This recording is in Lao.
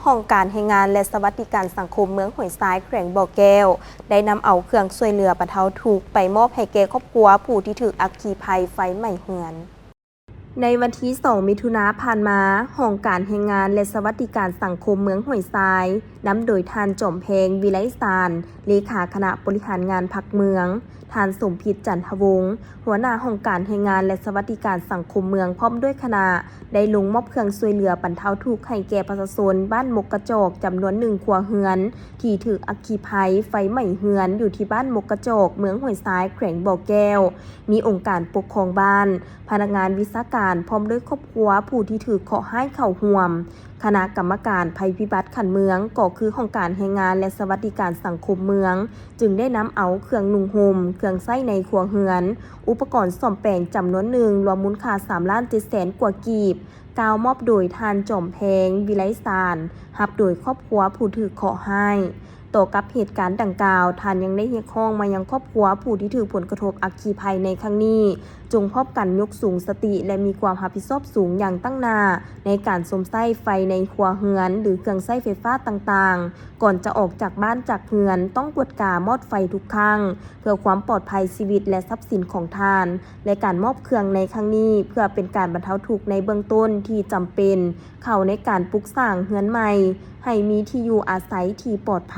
ຫ້ອງການແຮງງານ ແລະ ສະຫວັດດີການສັງຄົມເມືອງຫ້ວຍຊາຍ ແຂວງບໍ່ແກ້ວ ໄດ້ນຳເອົາເຄື່ອງຊ່ວຍເຫຼືອບັນເທົາທຸກໄປມອບໃຫ້ແກ່ຄອບຄົວຜູ້ທີ່ຖືກອັກຄີໄພໄຟໄໝ້ເຮືອນ. ໃນວັນທີສອງ ມິຖຸນາຜ່ານມາ, ຫ້ອງການແຮງງານ ແລະ ສະຫວັດດີການສັງຄົມເມືອງຫ້ວຍຊາຍ ນຳໂດຍທ່ານ ຈອມແພງ ວິໄລສານ ເລຂາຄະນະບໍລິຫານງານພັກເມືອງ, ທ່ານ ສົມພິດ ຈັນທະວົງ ຫົວໜ້າຫ້ອງການແຮງງານ ແລະ ສະຫວັດດີການສັງຄົມເມືອງ ພ້ອມດ້ວຍຄະນະ ໄດ້ລົງມອບເຄື່ອງຊ່ວຍເຫຼືອບັນເທົາທຸກໃຫ້ແກ່ປະຊາຊົນບ້ານມົກກະຈອກ ຈຳນວນໜຶ່ງຄົວເຮືອນ ທີ່ຖືກອັກຄີໄພໄຟໄໝ້ເຮືອນ ຢູ່ທີ່ບ້ານມົກກະຈອກ ເມືອງຫ້ວຍຊາຍ ແຂວງບໍ່ແກ້ວ, ມີອົງການປົກຄອງບ້ານ, ພະນັກງານວິຊາການ ພ້ອມດ້ວຍຄອບຄົວຜູ້ທີ່ຖືກເຄາະຮ້າຍເຂົ້າຮ່ວມ. ຄະນະກຳມະການໄພພິບັດຂັ້ນເມືອງ ກໍຄືຫ້ອງການແຮງງານ ແລະ ສະຫວັດດີການສັງຄົມເມືອງ ຈຶ່ງໄດ້ນຳເອົາເຄື່ອງນຸ່ງຫົ່ມ, ເຄື່ອງໃຊ້ໃນຄົວເຮືອນ, ອຸປະກອນສ້ອມແປງຈຳນວນໜຶ່ງ ລວມມູນຄ່າສາມລ້ານເຈັດແສນກວ່າກີບ, ກ່າວມອບໂດຍທ່ານ ຈອມແພງ ວິໄລສານ ຮັບໂດຍຄອບຄົວຜູ້ຖືກເຄາະຮ້າຍ. ຕໍ່ກັບເຫດການດັ່ງກ່າວ, ທ່ານຍັງໄດ້ຮຽກຮ້ອງມາຍັງຄອບຄົວຜູ້ທີ່ຖືກຜົນກະທົບອັກຄີໄພໃນຄັ້ງນີ້ ຈົ່ງພ້ອມກັນຍົກສູງສະຕິ ແລະ ມີຄວາມຮັບຜິດຊອບສູງຢ່າງຕັ້ງໜ້າ ໃນການຊົມໃຊ້ໄຟໃນຄົວເຮືອນ ຫຼື ເຄື່ອງໃຊ້ໄຟຟ້າຕ່າງໆ. ກ່ອນຈະອອກຈາກບ້ານຈາກເຮືອນ, ຕ້ອງກວດກາມອດໄຟທຸກຄັ້ງ ເພື່ອຄວາມປອດໄພຊີວິດ ແລະ ຊັບສິນຂອງທ່ານ ແລະ ການມອບເຄື່ອງໃນຄັ້ງນີ້ ເພື່ອເປັນການບັນເທົາທຸກໃນເບື້ອງຕົ້ນທີ່ຈຳເປັນ ເຂົ້າໃນການປຸກສ້າງເຮືອນໃໝ່ ໃຫ້ມີທີ່ຢູ່ອາໄສທີ່ປອດໄພ.